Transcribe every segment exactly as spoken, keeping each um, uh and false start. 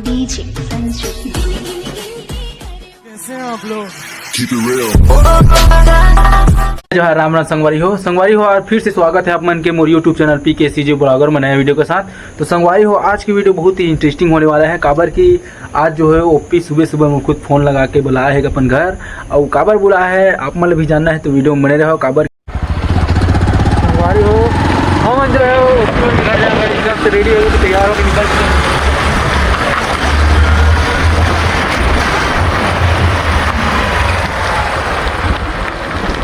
कैसे हैं आप लोग? जोहार, राम राम संगवारी हो। संगवारी हो, आज फिर से स्वागत है आप मन के मोर YouTube चैनल पी के सी जी ब्लॉगर में नया वीडियो के साथ। तो संगवारी हो, आज की वीडियो बहुत ही इंटरेस्टिंग होने वाला है, काबर कि आज जो है ओपी सुबह सुबह में खुद फोन लगा के बुलाया है अपन घर। और काबर बुलाया है आप मन भी जानना है, तो वीडियो में बने रहो। काबर संगवारी हो, हम जो है ओपी के घर जाकर एकदम से रेडी होके तैयार होके निकल चुके हैं।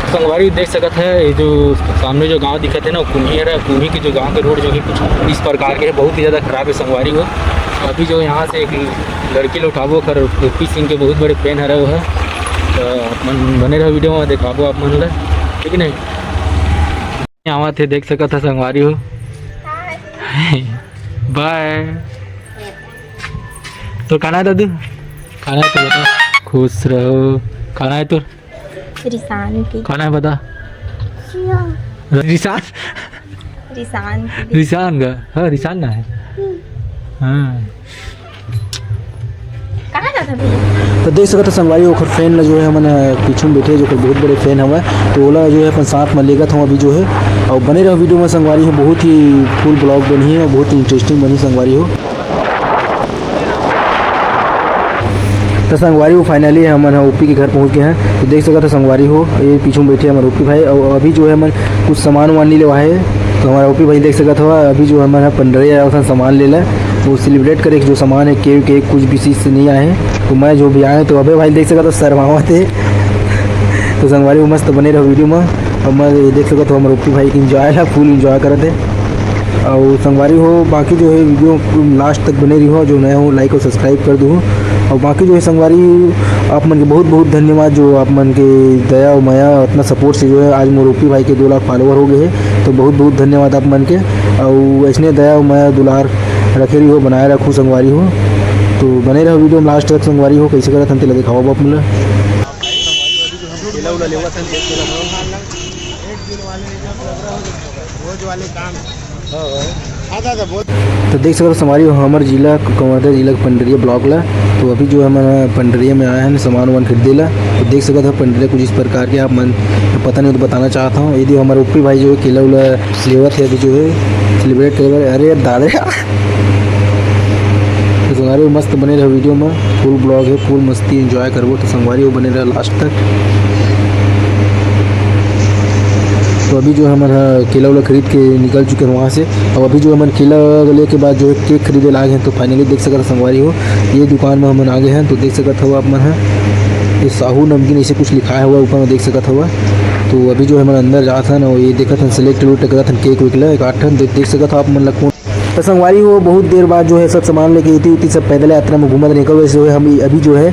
संगवारी देख सकत है, ये जो सामने जो गांव दिखत है ना, कुम्ही हरे, कुम्ही के जो गांव के रोड जो है कुछ इस प्रकार के है, बहुत ही ज़्यादा खराब है संगवारी हो। अभी जो यहाँ से एक लड़की ल उठाबो, ओकर ओपी सिंह के बहुत बड़े फैन हरे वो है, तो आप मन बने रहो वीडियो में, दिखाबो आप मन ला, ठीक नहीं? आवत हे, देख सकत ह संगवारी हो। बाय। तो खाना है दादू? खाना है तो बता। खुश रहो। खाना है तो? रिशान की। खाना है बता। रिशान? रिशान की। रिशान का? हाँ, रिशान ना है। हाँ। कहाँ जाता भैया? तो देख सकत हो संगवारी, ओखर फैन ला जो है हमन, अ, पीछू में बैठे, जो ओखर बहुत बड़े फैन हवय, तो ओला जो है अपन साथ में लेगत हूँ अभी जो है। और बने रहो वीडियो में संगवारी हो, बहुत ही फुल ब्लॉग बनही और बहुत ही इंटरेस्टिंग बनही संगवारी हो। तो संगवारी हो, फाइनली हमन ह ओपी के घर पहुँच गए हैं। तो देख सकत हो संगवारी हो, ये पीछू में बैठे हमारे ओपी भाई, और अभी जो है हमन कुछ सामान वामान नहीं लेवा है, तो हमारा ओपी भाई देख सकत हो, अभी जो हमन ह पंडरिया जावत हन सामान लेला, वो सेलिब्रेट करे के जो सामान है, केक, केक कुछ भी चीज से नहीं आए हैं। तो मैं जो भी आए तो अबे भाई देख सकत हो शर्मावत है। तो संगवारी हो मस्त बने रहो वीडियो में, और मैं ये देख सकत हो हमारे ओपी भाई एंजॉय ला फुल एंजॉय करत है। और संगवारी हो बाकी जो है वीडियो लास्ट तक बने रही हो, जो नया हो लाइक और सब्सक्राइब कर दू। और बाकी जो है संगवारी आप मन के बहुत बहुत धन्यवाद, जो आप मन के दया और मया इतना सपोर्ट से जो है आज मोर ओपी भाई के दो लाख फॉलोअर हो गए हैं। तो बहुत बहुत धन्यवाद आप मन के, और ऐसने दया और मया दुलार रखे रही हो, बनाए रखू संगवारी हो। तो बने रहो वीडियो में लास्ट तक संगवारी हो, कैसे करत हन तेला दिखाओ आप मन ला। केला उला लेवत हन, देख के लगाओ। एक दिन वाले रोज वाले काम। हाँ, हाँ। हाँ, दादा, बोल। तो देख सकत हो संगवारी हो, हमर जिला कवर्धा जिला के पंडरिया ब्लॉक ला। तो अभी जो है हमन पंडरिया में आए हैं सामान वामान खरीदे ला। तो देख सकत हो पंडरिया कुछ इस प्रकार के आप मन पता नहीं हो तो बताना चाहता हूँ। ये जो हमारे ओपी भाई जो है केला उला लेवत है अभी जो है सेलिब्रेट करे बर। अरे दादा। तो संगवारी हो मस्त बने रहो वीडियो में, फुल ब्लॉग है, फुल मस्ती एंजॉय करबो। तो संगवारी हो बने रहो लास्ट तक। तो अभी जो हमन ह केला उला खरीद के निकल चुके हैं वहाँ से। अब अभी जो हमन केला लेके बाद जो है केक खरीदे लाग हैं। तो फाइनली देख सकत हो संगवारी हो, ये दुकान में हमन आ गए हैं। तो देख सकत हो आप मन ह, ये साहू नमकीन ऐसे कुछ लिखाए हुआ ऊपर में देख सकत हो। तो अभी जो हमन अंदर जात हन और ये देखत हन, सिलेक्ट उलेक्ट करत हन केक वेक ला एक आठ ठन। दे-, देख सकत हो आप मन ला कौन तो संगवारी हो, बहुत देर बाद जो है सब सामान लेके इति उति सब पैदल यात्रा में घूमत रहे। एकर वजह से जो है हम अभी जो है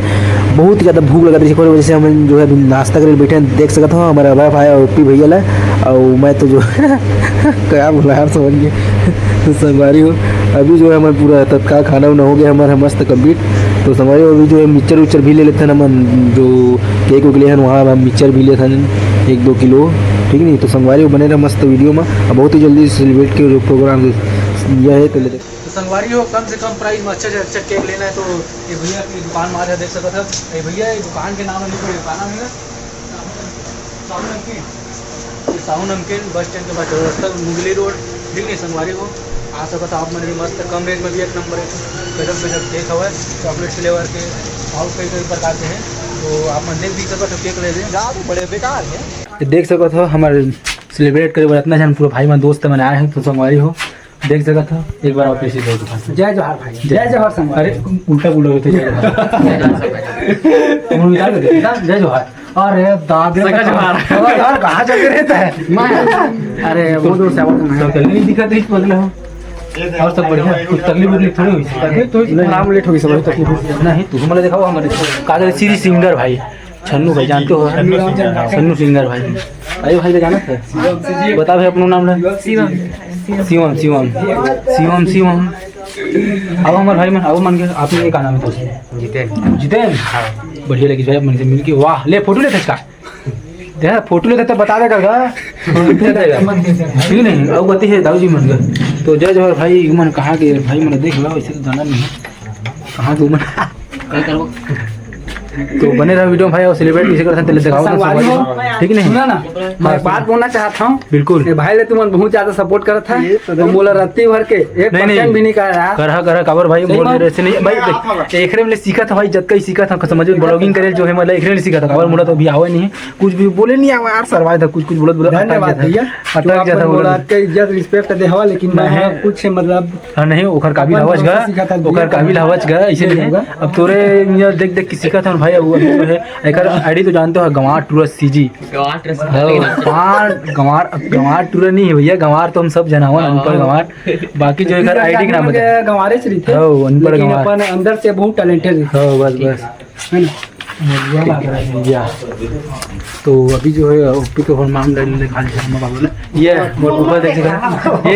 बहुत ही ज़्यादा भूख लगत रही, एकर वजह से हम जो है अभी नाश्ता करे बैठे हैं। देख सकत हो हमारा भाई, भाई और ओपी भैया ला, और मैं तो जो क्या बोला यार, समझ गए। तो संगवारी हो, अभी जो है हमारा पूरा तत्काल खाना उना हो गया हमारा मस्त कंप्लीट। तो संगवारी हो, अभी जो है मिक्सचर उक्सचर भी ले लेते हैं हम, जो केक वेक ले हैं वहाँ हम मिक्सचर भी लेते हैं एक दो किलो, ठीक नहीं? तो संगवारी हो बने रहे मस्त वीडियो में, अब बहुत ही जल्दी सेलिब्रेट के जो प्रोग्राम यह है, तो ले तो संगवारी हो, कम से कम प्राइस में अच्छा से अच्छा केक लेना है तो ये भैया की दुकान में आ जाओ, देख सकत हो। ये भैया, ये दुकान के नाम है, का नाम है? साहू नमकीन। ये साहू नमकीन बस स्टैंड के पास चौरस्ता, मुगली रोड, ठीक नहीं संगवारी हो, आ सकत हो आप मन भी। मस्त कम रेंज में भी एक नंबर है, गजब गजब केक हवे, चॉकलेट फ्लेवर के और कई कई प्रकार के हैं, तो आप मन देख भी सकत हो, केक ले लें। जा तो बड़े बेकार है। देख सकत हो हमारे सेलिब्रेट करे बर इतना झन पूरा भाई मन दोस्त मन आए हैं, तो संगवारी हो देख सकत हो, एक बार और पीछे जाओ दुकान से। जय जोहार भाई। जय। जय जोहार संगवारी। अरे, उल्टा बोलो तो जय जोहार। तुम उल्टा कर दे, जय जोहार। अरे दादा, सका जोहार। अरे यार, कहाँ चल के रहता है? मैं, अरे, वो दूर से आवत हूँ मैं। तो कल नहीं दिखा थे इस बदले हो। और सब बढ़िया, कुछ तकलीफ वकलीफ थोड़ी हुई? अभी तो थोड़ा लेट हो गई, सब तकलीफ। नहीं, तुम मतलब दिखाओ हमारे कागज सीधी सिंगर भाई। छन्नू भाई जानते हो? छन्नू सिंगर भाई। अरे भाई का जानत है? बता भाई अपना नाम ना। शिवम। शिवम, शिवम। शिवम, शिवम। अब हमारे भाई मन, अब मन के, आपने ये का नाम है तो? जितेन। जितेन? हाँ। बढ़िया लगी भाई, मन से मिलके। वाह, ले फोटो ले इसका। देखा, फोटो लेते तो बता दे करगा। ठीक नहीं, अब गति है दाऊ जी मन के। तो जय जोहार भाई, मन कहाँ के भाई, मन देख लो, इसे तो जाना नहीं है। कहाँ घूमना? तो बने रहो वीडियो में भाई, और सेलिब्रेट कैसे करते हैं, तेला दिखाओ ना संगवारी हो। ठीक नहीं? सुना ना, मैं बात बोलना चाहता हूँ। बिल्कुल। ये भाई ले तुमन बहुत ज्यादा सपोर्ट करत है। ये तो तो मोला रत्ती भर के एक नहीं, नहीं। परसेंट भी नहीं कहा यार। करहा, करहा, काबर भाई, सही बोल बात। रहे से नहीं भाई, देख, एकरे में सीखत है भाई, जतका ही सीखत है, समझ में ब्लॉगिंग करे जो है, मतलब एकरे में सीखत है, काबर मोला तो अभी आवे नहीं, कुछ भी बोले नहीं आवे यार, सरवाए था, कुछ, कुछ बोलत, बोलत अटक धन्यवाद जाता है। भैया। अटक तुम जाता अपन है, बोलत। मोला के इज्जत, रिस्पेक्ट देहवा, लेकिन मैं नहीं। कुछ मतलब हाँ, नहीं, ओकर काबिल अपन हवच भरोसा गा, सिखाता है ओकर भैया। काबिल हवच गा, इसीलिए ये होगा। अब तोरे ये देख देख के सीखत हन भाई, वो जो है, एकर आईडी तो जानते हो, गंवार टूरा सीजी। गंवार टूरा हाँ, सीजी। गंवार, गंवार, अब गंवार टूरा नहीं है भैया, गंवार तो हम सब जनावन, हाँ। अनपढ़ गंवार। बाकी जो एकर आईडी के नाम बता। गंवारे से रहिथे, हाँ, अनपढ़ लेकिन गंवार। अपन अंदर से बहुत टैलेंटेड है। हाँ, बस, बस। है ना? या। तो अभी जो है, ओपी के फोन मांग डाली ले, खाली हम बाबू ने। ये मोर बुआ देख सकत, ये,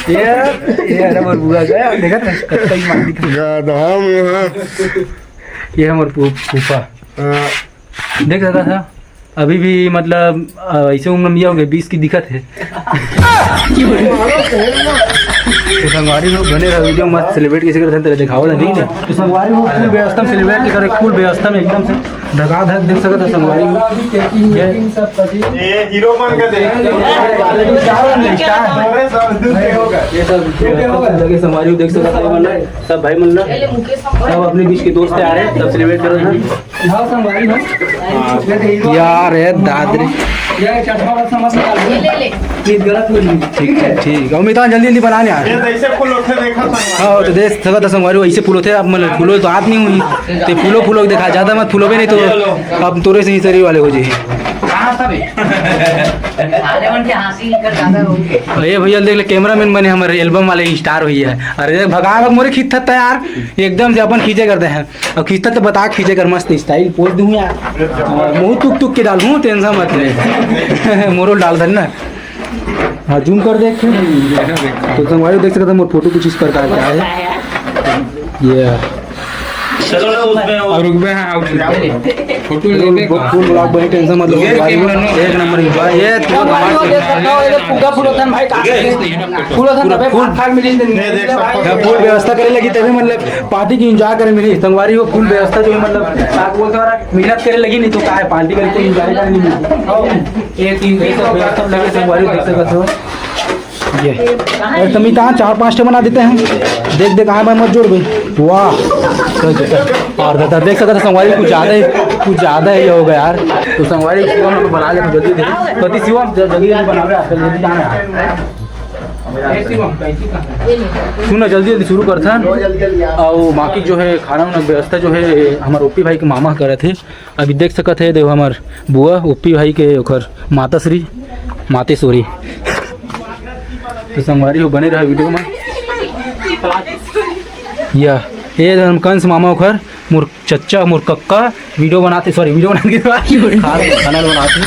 ये, ये, अरे मोर बुआ गया, देखा था, कतई मार दिखा। गधा मुहा। ये है मोर फू-, फूफा। हाँ। देख सकत था, अभी भी मतलब, अ, ऐसे उम्र में ये हो गए, बीस की दिखत है। तो संगवारी लोग बने रहो, वीडियो मस्त सेलिब्रेट कैसे करते हैं, तेरे दिखाओ ना, ठीक है? तो संगवारी लोग फुल व्यवस्था में सेलिब्रेट करे, फुल व्यवस्था में एकदम से धकाधक देख सकत हो संगवारी लोग। ये ये हीरो बन के देख। ये सब लगे संगवारी लोग देख सकत हो, मतलब सब भाई मतलब सब अपने बीच के दोस्त आ रहे हैं, सब सेलिब्रेट कर रहे हैं। हाँ, संगवारी हो। यार, ये दादरी। ये चटपटा समझ में आ गया। ये ले, ले। ये गलत हो गई। ठीक है। ठीक। अमिताभ, जल्दी, जल्दी बना यार। ये तो ऐसे फूल होते देखा था। हाँ, तो देख सकत हो संगवारी, ऐसे फूल होते हैं, अब मतलब फूलो तो हाथ नहीं हुई। ते फूलो, फूलो दिखा, ज्यादा मत फूलो भी नहीं तो अब तोरे से ही सरी वाले हो जाए। कहाँ था बे? साले मन के हंसी निकल ज्यादा हो गई। ये भैया देख ले, कैमरामैन बने हमारे एल्बम वाले स्टार भैया। अरे भगा भग मोरे खींचत था यार, एकदम से अपन खींचे करते हैं। अब खींचता तो बता, खींचे कर मस्त स्टाइल पोज दूँ यार। हाँ, मुँह तुक तुक के डालूँ, टेंशन मत ले। मोरो डाल दे ना। हाँ, जूम कर देख। तो संगवारी देख सकते हैं, मोर फोटो कुछ इस प्रकार का है। ये चलो ना, उसमें और रुक बे, हाँ, और फोटो ले बे। फुल ब्लॉग बनी, टेंशन मत लो। ये कैमरा नो। एक नंबर की बात। ये तो संगवारी हो देख सकता हो, ये फुग्गा फूल होता है भाई, काफी फूल होता है, पूरा फूल। फूल व्यवस्था करे लगी तभी मतलब पार्टी की एंजॉय करे मिली। संगवारी हो फुल व्यवस्था जो है मतलब आप बोलते हो मेहनत करे लगी, नहीं तो का है पार्टी करके एंजॉय करे नहीं मिली। ये तीन तीन सब व्यवस्था लगे संगवारी देख सकते हो। ये अरे तमी कहाँ चार पाँच ठे बना देते हैं। देख देख आए मैं मत जोड़ भाई। वाह। और दादा देख सकते हो संगवारी कुछ ज़्यादा ही कुछ ज़्यादा ही हो गया यार। तो संगवारी शिवम लोग बना ले जल्दी जल्दी। कति शिवम जल्दी जल्दी बना रहे, जल्दी जाना है। सुन ना, जल्दी जल्दी शुरू करथन। अउ बाकी जो है खाना वाना व्यवस्था जो है हमारे ओपी भाई के मामा करत हे। अभी देख सकत हे, देखो हमार बुआ ओपी भाई के ओकर माता श्री मातेश्वरी। तो संगवारी हो बने रहा वीडियो में। या ये धर्मकंस मामा ओकर मोर चच्चा, मोर कक्का वीडियो बनाते, सॉरी, वीडियो बनाते खाना, खाना बनाते।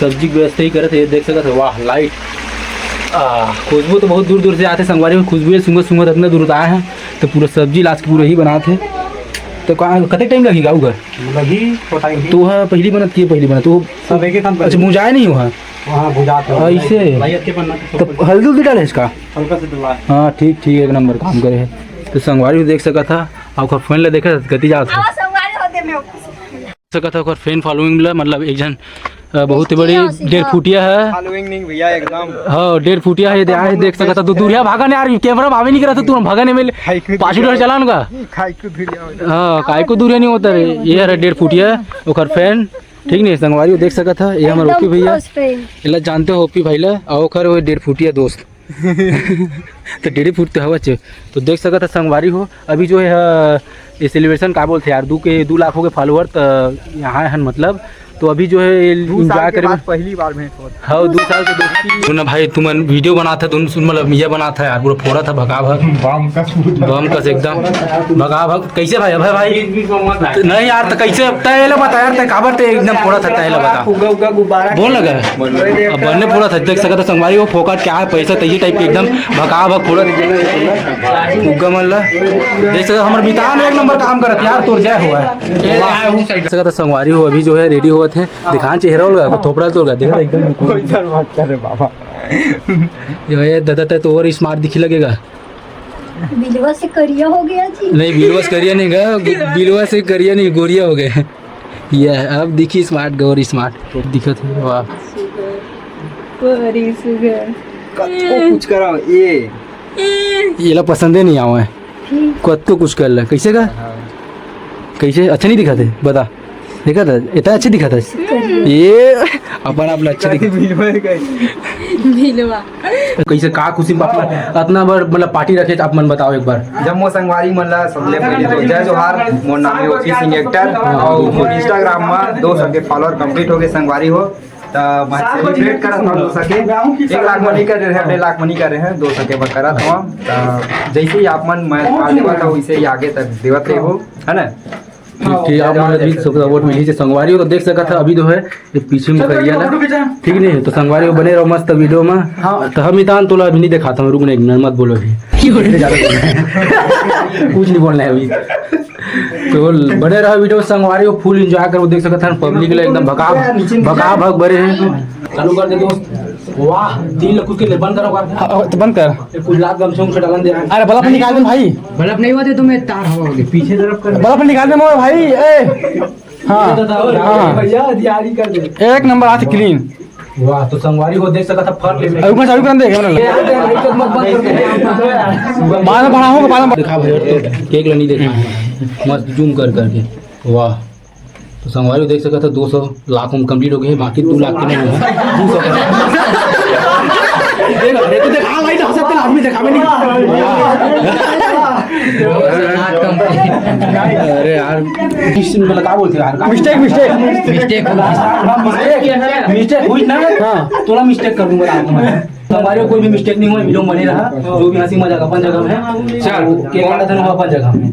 सब्जी के व्यवस्था ही करत हे, देख सकत हे, वाह, लाइट। आ, खुशबू तो बहुत दूर दूर से आते संगवारी हो, खुशबू ये सूंघत सूंघत इतना दूर आए हैं, तो पूरा सब्जी लास्ट के पूरा ही बनाते। तो कहाँ, कते टाइम लगेगा उधर? लगी, पता ही नहीं। तो वह पहली बनत की पहली बनत, तो सब एक ही साथ अच्छा, बनती। मुझाए नहीं हुआ? हाँ, बुझाते हैं। ऐसे? भाई, अच्छे बनना तो तो सब हल्दी उल्दी डाले इसका? हल्का से डला है। हाँ, ठीक, ठीक, एक नंबर काम करे है। तो संगवारी हो देख सकत था, आपका फैन ला देखा था, गति जात है। आवा संगवारी होते में। सकत है ओकर फैन फॉलोइंग ला, मतलब एक जन, अ, बहुत ही बड़ी डेढ़ फुटिया है। फॉलोइंग नहीं भैया, एकदम। हाँ, डेढ़ फुटिया है, दे-, आए देख सकत है। तू दूरिया भागा नहीं यार, कैमरा भावे नहीं करा था तू, भागा नहीं मिले। हाइकू पाँच मिनट चलान का। हाइकू दूरिया हो जाए। हाँ, काय को दूरिया नहीं होता रे। ये है डेढ़ फुटिया, ओकर फैन, ठीक नहीं, संगवारी हो देख सकत है। ये हमारे एकदम ओपी भैया, close friend। इला जानते हो ओपी भाई ला, और ओकर वो डेढ़ फुटिया दोस्त। तो डेढ़ फुट तो हवा चे। तो देख सकत है संगवारी हो, अभी जो है, ये सेलिब्रेशन का बोलते यार, दू के, दू लाख हो गए फॉलोअर, तो यहाँ हन मतलब, तो अभी जो है ये दू साल एंजॉय के करे बाद में। पहली बार भेंट होत। हाँ, दू साल के दोस्ती। सुन ना भाई, तुमन वीडियो बनात है, तुम सुन मतलब ये बनात है यार, पूरा फोड़ा था भका भक। बम कस। बम कस एकदम। भका भक। कैसे भाई, अभय भाई? नहीं यार, तो कैसे? तय ले बता यार, तय काबर तय एकदम फोड़ा था, तय ले बता। फुग्गा उग्गा गुब्बारा बोल लगा। अब बनने पूरा था, देख सकत है संगवारी हो, फोकट क्या है, पैसा तय टाइप के एकदम भका भक फोड़ा। फुग्गा मन ला देख सकत, हमर मितान एक नंबर काम करत यार, तोर जय हुआ है। देख सकत है संगवारी हो, अभी जो है रेडी होवत है, दिखान चेहरा होगा, थोपड़ा तो होगा, देख एकदम। कोई सर बात करे बाबा। जो है दादा तय तो और स्मार्ट दिखी लगेगा। बिलवा से करिया हो गया जी। नहीं, बिलवा से करिया नहीं गया, बिलवा से करिया नहीं, गोरिया हो गए। ये है, अब दिखी स्मार्ट, गौरी स्मार्ट दिखत है। वाह। बड़ी सुगर। कतको कुछ कराओ, ये। ये ला पसंदे नहीं आवे। कतको कुछ कर ले, कैसे का? कैसे अच्छा नहीं दिखा थे, बता। देखा था, इतना अच्छा दिखा था। ये अपन आप ला अच्छा दिखा। बिलवा। कैसे का खुशी में अपना अतना बड़ मतलब पार्टी रखे, आप मन बताओ एक बार। जम्मो संगवारी मन ला सबले पहले तो जय जोहार। मोर नाम है ओपी सिंह एक्टर और मोर Instagram में दो सौ के follower complete हो गए संगवारी हो। त मैं celebrate करत हूँ दो सौ के। एक लाख मनी कर रहे हैं, डेढ़ लाख मनी कर रहे हैं, दो सौ के बस करत हूँ। त जैसे ही आप मन मैं देवत हो वैसे ही आगे तक देवत रहे हो, है ना? ठीक, ठीक, आप मन भी support मिली से संगवारी हो तो देख सकत है अभी जो है ये पीछे में करिया ला। ठीक नहीं है तो संगवारी हो बने रहो मस्त वीडियो में। हाँ। तो हम इतान तोला अभी नहीं दिखाता हूँ, रुक ना एक मिनट, मत बोलो अभी। कुछ नहीं बोलना है अभी। तो बने रहो वीडियो संगवारी हो, full enjoy करो, देख सकत है पब्लिक एकदम भका भका भक भरे हैं। चालू कर दे दोस्त। वाह, तीन लख उसके ले बंद करो कर। हाँ, तो बंद कर। ये कुछ लाख गमछे उमछे डालन दे। अरे बल्ब निकाल दे भाई। बल्ब नहीं हुआ थे तो मैं तार हवा हो गई। पीछे तरफ कर। बल्ब निकाल दे मोर भाई। ए। हाँ, हाँ। भैया, दिहाड़ी कर दे। एक नंबर हाथ clean। वाह, तो संगवारी हो देख सकत है फर्क ले। अरे ऊपर चालू कर दे कैमरा। ये हाथ दे, भाई, तो मत बंद कर दे। बाद में बढ़ाऊंगा, बाद में। दिखा भैया, तो केक ला नहीं देखा है। मस्त जूम कर करके। वाह, तो संगवारी हो देख सकत है दो सौ लाख में complete हो गए, बाकी दो लाख के नहीं हुए। दो सौ। देख, देख, देख, हाँ भाई, दस सत्तर आदमी देखा मैंने। अरे यार, किस मतलब क्या बोलते हैं यार? Mistake, mistake। Mistake हो गई। Mistake, mistake हुई ना? हाँ। थोड़ा mistake कर दूंगा रात में। हमारे कोई भी mistake नहीं हुआ, वीडियो बने रहा, जो भी हंसी मजाक अपन जगह में है, चल। वो केक काटा था ना, वो अपन जगह में,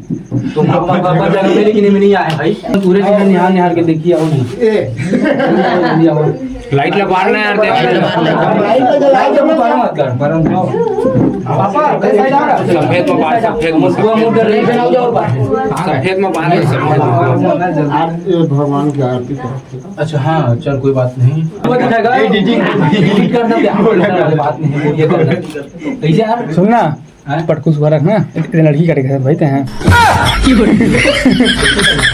तो अपन, अपन जगह में, लेकिन ये में नहीं आया भाई। पूरे दिन निहार निहार के देखिए, आओ नहीं। ए। लाइट ला बाहर ना यार, देख। लाइट ला बाहर ना। लाइट ला बाहर मत कर, पर हम पापा, कैसे आ रहा? सफेद में बाहर, सफेद में। मुंह, मुंह कर रहे हैं, और बाहर। सफेद में बाहर, सफेद में। आज ये भगवान की आरती करो। अच्छा, हाँ, चल, कोई बात नहीं। वो दिखाएगा। ए, डीजे। एडिट कर सकते हैं, आप बोलने वाली बात नहीं है, ये कर सकते हैं। कैसे यार? सुन ना, हैं? पटकू सुबह रख ना, इत-, इतने लड़की काटे घर भाई ते हैं।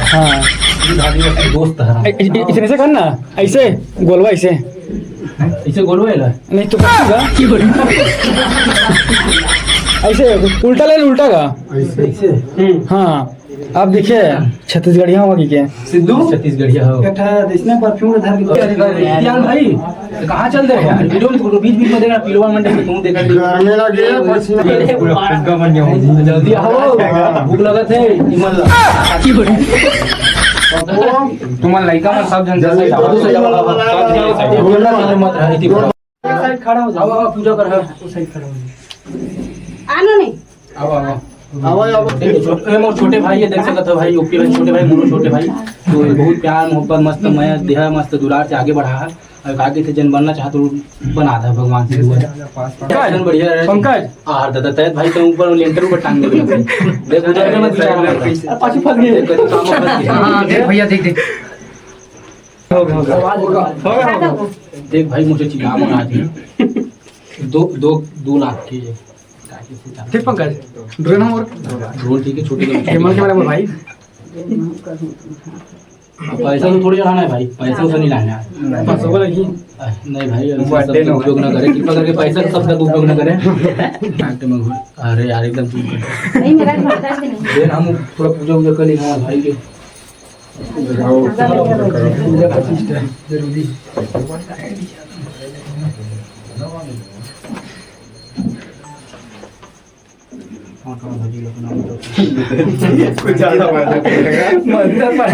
हाँ। ये भाभी अपने दोस्त है। ए, ए, ए, इतने से कर ना, ऐसे, गोलवा ऐसे। ऐसे गोलवा है ना? नहीं तो पटकू का। ऐसे, उल्टा ले, उल्टा का। ऐसे? हम्म। हाँ। आप देखिए, छत्तीसगढ़िया होगा कि क्या? सिद्धू? छत्तीसगढ़िया हो। एक ठा इसने परफ्यूम उधार की। अरे, अरे, यार भाई, तो कहाँ चल रहे हैं? वीडियो में तो बीच बीच में देखना, पिलवा मंडे में तुम देखा। घर में लगे, पसीना। पूरा फुग्गा बन गया हूँ। जल्दी आओ, भूख लगत है, इमन ला। तुम्हारा लड़का में सब जन जल्दी से जाओ। सब जन से जाओ। मत रहा, इतनी साइड खड़ा हो जाओ। आओ, आओ, पूजा कर, हाँ। उस साइड खड़ा हो जाओ। आनो नहीं। आओ, आओ। आओ, आओ। देखिए, छोटे, ये मोर छोटे भाई है, देख सकत हो भाई, ओपी भाई, छोटे भाई, मोर छोटे भाई। तो ये बहुत प्यार, मोहब्बत, मस्त मया, देहा मस्त दुलार से आगे बढ़ा है। और आगे से जन बनना चाहत हो, बना था भगवान से दुआ। पंकज, एकदम बढ़िया है। पंकज। आहार दादा, तैत भाई तो ऊपर लेंटर ऊपर टांग दे। देख, उधर के मत बिचारा मत। पाछू फंस गए। देख, कहीं काम फंस गया। हाँ, देख भैया, देख, देख। हो गया, हो गया। हो गया, हो गया। देख भाई, मुझे चिल्ला मत आज। दो, दो, दो लाख की है। ठीक पंकज, ड्रोन हम और ड्रोन ठीक है, छोटे ड्रोन। कैमरा, कैमरा में भाई। पैसा तो थोड़ी लाना है भाई, पैसा उसे नहीं लाना है। पाँच सौ का लगी। नहीं भाई, ऐसा शब्द का उपयोग ना करे, कृपा करके पैसा का शब्द का उपयोग ना करे। अरे यार, एकदम चुप कर। नहीं, मेरा खाता से नहीं। फिर हम थोड़ा पूजा वूजा कर लेंगे हमारे भाई के। पूजा का system जरूरी। कुछ ज्यादा बात है। मंदिर पर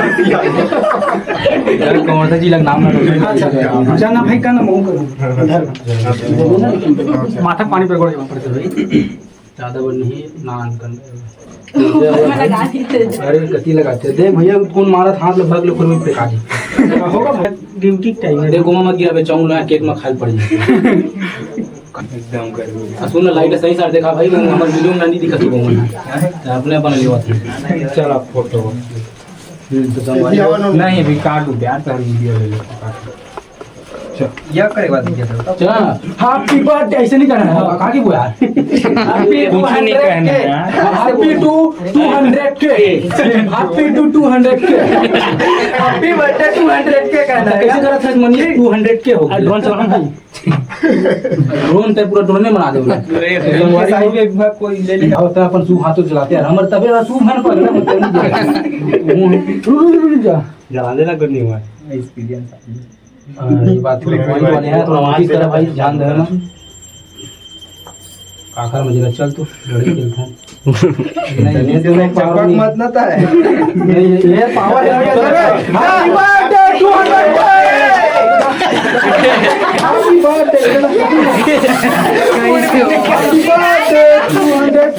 यार, कौन सा जी लग नाम ना लो। अच्छा, ना भाई, का नाम हो करो। माथा पानी पर गोड़ जमा पड़ते भाई। ज्यादा बड़ नहीं, नान कर। अरे, कति लगाते? देख भैया, कौन मारत हाथ ले भग ले, कोई पे काटी। होगा भाई, ड्यूटी टाइम है। देखो, मत गिराबे, चाउल ना केक में खाल पड़ जाए। एकदम गर्मी। आ, सुन ना, लाइट सही सार देखा भाई, वो हमर वीडियो में नहीं दिखत वो मन। तो अपने अपन लेवा थे। चल, आप फोटो। हम्म, तो संगवारी हो। नहीं, अभी काट दो यार, तो हम वीडियो ले लेते हैं। यह करे बाद में क्या था? चला, happy birthday ऐसे नहीं करना है। हाँ, कहाँ की बोला? Happy कुछ नहीं कहना है। Happy to two hundred K। Happy to two hundred K। Happy birthday two hundred K कहना है। कैसे करा था मनीष? Two hundred K हो गया। Drone चलाना है। Drone ते पूरा drone में बना दे। कोई ले ले। और तो अपन शुभ हाथों चलाते हैं। हमर तबे शुभ है ना, पर हमर तबे नहीं चलाते। रुक, रुक, रुक, रुक जा। जला देना कुछ नहीं हुआ। Experience। हाँ, ये बात तो point वाले हैं, तो आवाज इस तरह भाई ध्यान देना। काकर में जरा चल तू, लड़की खेलता है। नहीं, ये तो मैं power चपक नहीं। मत ना था है। नहीं, ये, ये power है, ये तो है। Happy birthday two hundred K। Happy birthday। Happy birthday two hundred K।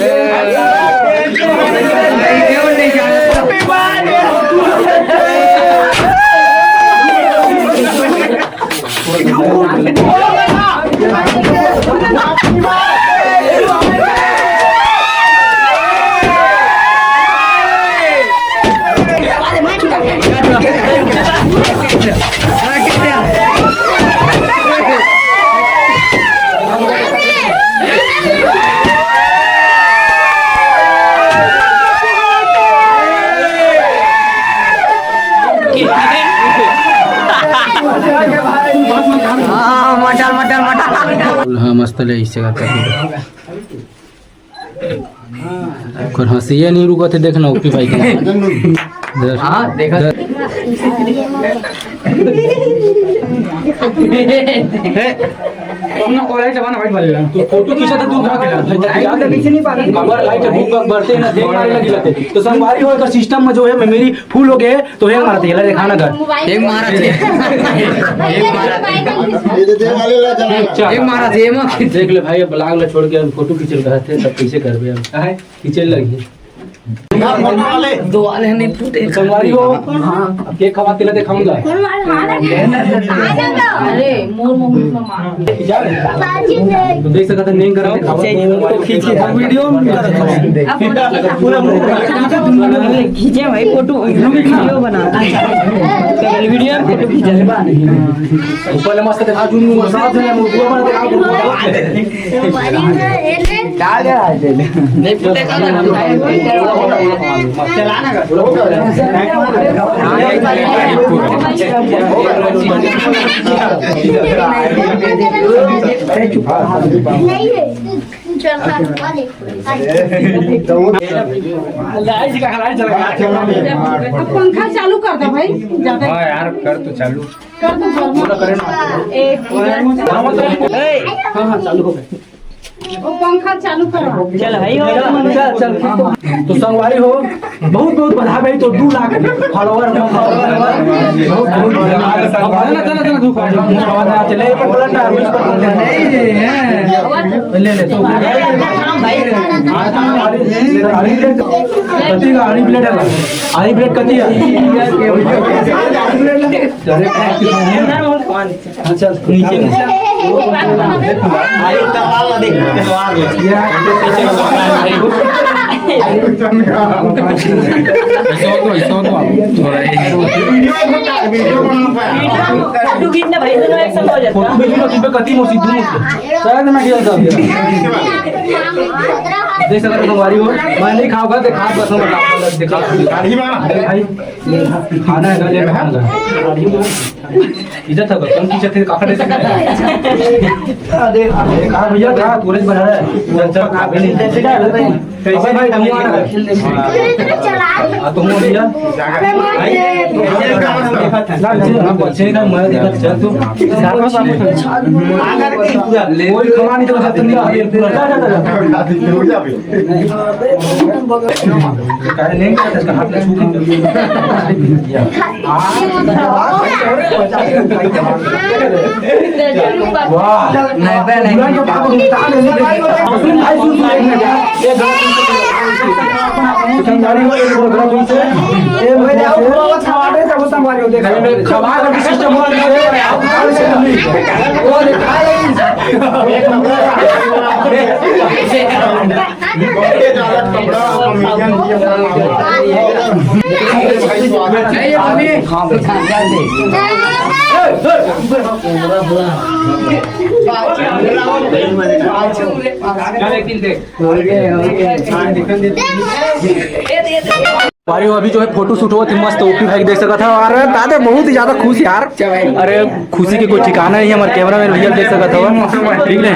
हाँ, मटल, मटल, मटल। हाँ, मस्त ले, इससे करता है। ओकर हंसिया नहीं रुकत है, देखना, ओपी भाई के। इधर। हाँ, देखा। इधर। तुमने कॉलेज जमाना भाई बोल रहा। तो फोटो खींचा था, तू कहाँ खेला? लाइट तो पीछे नहीं पाता। हमारा लाइट है, भूख बढ़ते हैं ना, देख मारे लगी रहते। तो संगवारी हो, तो सिस्टम में जो है, मेमोरी फुल हो गए, तो एक मारत है, देखा ना घर। एक मारत है। एक मारत है। ये दे दे वाले ला जा। अच्छा। एक मारत है, ये मत खींच। देख ले भाई, अब ब्लॉग ला छोड़ के हम फोटो खींचल गए थे, तब कैसे करबे हम? काहे? खींचल लगी। दो वाले नहीं फूटे। संगवारी हो, अब केक खवा तेला दिखाऊंगा। अरे, मोर मोर मामा। तो देख सकते हैं, नेंग करा दिखावा। तो खींच के वीडियो में पूरा खींचे भाई, फोटो, वीडियो बना। वीडियो में फोटो खींचे। ऊपर ले मस्त दिखा, जूम में साथ में मुर्गा बना दिखा। डाल दे, डाल दे। नहीं फूटे का ना। चलाना का। अब पंखा चालू कर दे भाई, ज्यादा हाँ यार, कर तो चालू। कर दो, कर दो। एक मिनट। हाँ, हाँ, चालू हो गया। वो पंखा चालू करो। चल भाई, हो गया। चल, चल। तो संगवारी हो, बहुत बहुत बधाई भाई, तो दो लाख follower, बहुत बहुत धन्यवाद। चला, चला, चला, चला। चले, ये पर बोला था, उस पर बोला था। ले ले, तो कति का आड़ी प्लेट है? आड़ी प्लेट कति है? अच्छा, नीचे, नीचे। अरे, तलवार ला देख, तलवार ला। ऐसे हो तो, ऐसे हो तो आप थोड़ा ही। वीडियो बना, वीडियो बना पाए। फोटो खींचना भाई, दोनों एक संग हो जाता। फोटो खींचना, तुम पे कति मोसी दूर। शायद मैं खेल सकता। देख सकते हो हमारी ओर, मैं नहीं खाऊंगा, दिखा बस हम दिखा। गाड़ी में। अरे भाई, खाना है, गले में है। इज्जत है, कौन की इज्जत है, काका ने। अरे, अरे, कहाँ भैया, कहाँ पूरे बना रहा है? चल, चल, अभी नहीं। कैसे भाई, तुम आ रहा है? हाँ, तुम आ भैया। भाई, अच्छे ना, मैं देखा, चल तू। कोई खवा नहीं तो, तुम आ, पूरा। काहे नहीं करता इसका हाथ में छू के? वाह। नहीं, नहीं, नहीं। सुन भाई, सुन, सुन, एक मिनट। एक बात सुन, सुन, सुन। संगवारी हो, एक बात सुन, सुन। ए, भाई, जाओ, वो खवा दे, तब वो संगवारी हो, देखा। खवा का भी सिस्टम हो रहा है, आप खा ले, वो खा ले। बहुत ही ज्यादा कपड़ा और कमीजन भी अपना अरे, वो अभी जो है फोटो शूट होवत हे, मस्त ओपी भाई देख सकत हव। अरे दादा, बहुत ही ज्यादा खुश यार। अरे, खुशी के कोई ठिकाना नहीं है। हमारे कैमरामैन भैया देख सकत हव, ठीक है,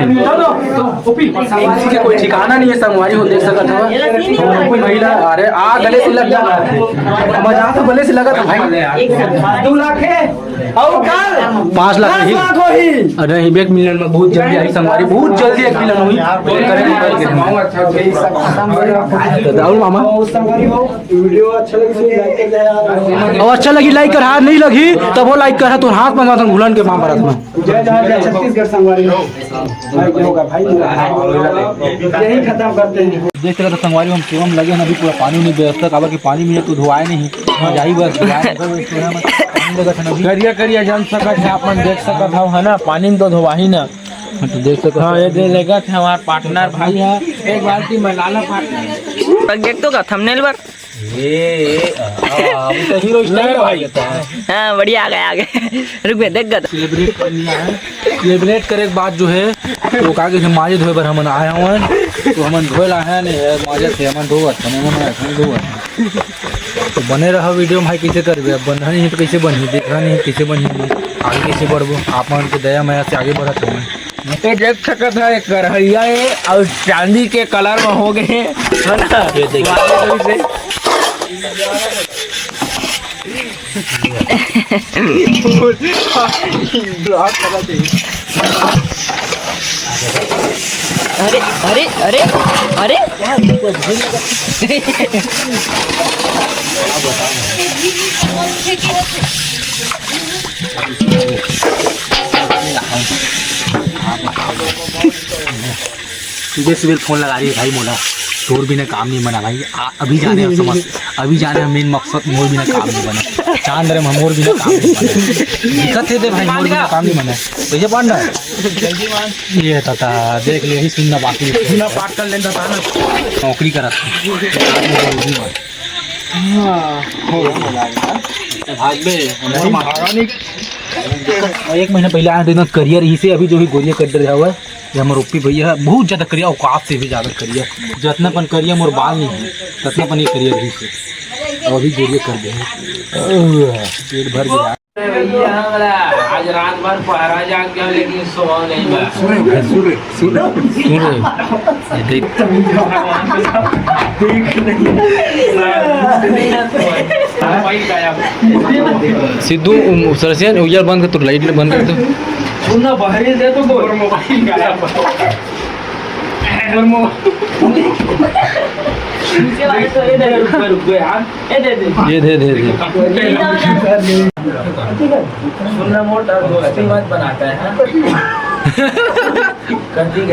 खुशी के कोई ठिकाना नहीं है संगवारी हो, देख सकत हव। महिला, अरे आ गले से लग जा, मजाक तो गले से लगा था भाई। दो लाख है। अउ कल पाँच लाख दस नहीं। लाख होही। अरे, एक मिलियन में बहुत जल्दी आही संगवारी, बहुत जल्दी एक मिलियन होही। करे में करके। तो और मामा? वीडियो अच्छा लगे तो like कर दे यार। अउ अच्छा लगी like कर, हाँ नहीं लगी तब वो like कर, हाँ, तो हाथ मंगा था भूलन के माँ भारत में। जय जहाँ जय छत्तीसगढ़ संगवारी। भाई, क्या होगा भाई? यही खत्म करते हैं। देख सकत हव संगवारी, हम सेवा में लगे हैं अभी, पूरा पानी उनी व्यवस्था, काबर कि पानी में तो धोवाए नहीं, जाही बस, धोवाए नहीं, बस, बस, बस, पानी लगत है ना अभी। करिया करिया जम सकत है, आप मन देख सकत हव, है ना, पानी में तो धोवाही ना। हाँ, तो देख सकत हव। हाँ, ये दे लेगत है हमार पार्टनर भाई है, एक बाल्टी में लाला पार्टनर। तक देख तो का थंबनेल पर? ये, आ, अभी तो हीरो स्टाइल आ गया था। हाँ, बढ़िया आ गए, आ गए। रुक बे, देख गत। सेलिब्रेट कर लिया है। सेलिब्रेट करे के बाद जो है, वो का कहिथे, माजे धोए बर हमन आए हवन, तो हमन धोए ला है नहीं है, माजे थे हमन धोवत, हमन, हमन आए, हमन धोवत। तो बने रहा वीडियो में भाई, कैसे करबे, अब बनहा नहीं है तो कैसे बनही, देखहा नहीं है कैसे बनही, आगे कैसे बढ़बो, आप मन के दया मया से आगे बढ़त हवन। ये देख सकत है, एक कढ़ैया है और चांदी के कलर में हो गए, है ना? ये देखिए। अरे, अरे, अरे, अरे। सुबह सुबह फोन लगा रही है भाई मोला, तोर बिना काम नहीं बना भाई। आ, अभी जाने हम समझ, अभी जाने हम मेन मकसद, मोर बिना काम नहीं बना। चांद रे मोर बिना काम नहीं बना। दिक्कत है दे भाई, मोर बिना काम नहीं बना। भैया पांडा, जल्दी मान। ये ताता देख ले, ही सुनना बाकी है। सुनना पाठ कर लेना था ना। नौकरी करा था। हाँ, हो गया। भाग बे, मोर मार। एक महीना पहले आए थे ना, करिया रही से, अभी जो भी गोरिया कट रहा हुआ है। ये हमर ओपी भैया ह, बहुत ज्यादा करिया, औकात से भी ज्यादा करिया। जतना पन करिया मोर बाल नहीं है, ततना पन ये करिया रही से। अब अभी गोरिया कर दे। पेट भर गया। भैया, हमरा आज रात भर पहरा जाग गया, लेकिन सोवा नहीं बा। सुन रहे, सुन रहे, सुन रहे। सुन रहे। ये देख। देख नहीं। भाई गायब। सिद्धू, उम, सरसियन, उजर बंद कर, तू लाइट बंद कर दो। सुनना, बाहरी दे तो बोल। मोबाइल गायब। मोबाइल। रुक, रुक, रुक यार। ये दे, दे। ये दे, दे, दे। सुनना, मोटा दोस्ती मत बनाता है, हाँ? कभी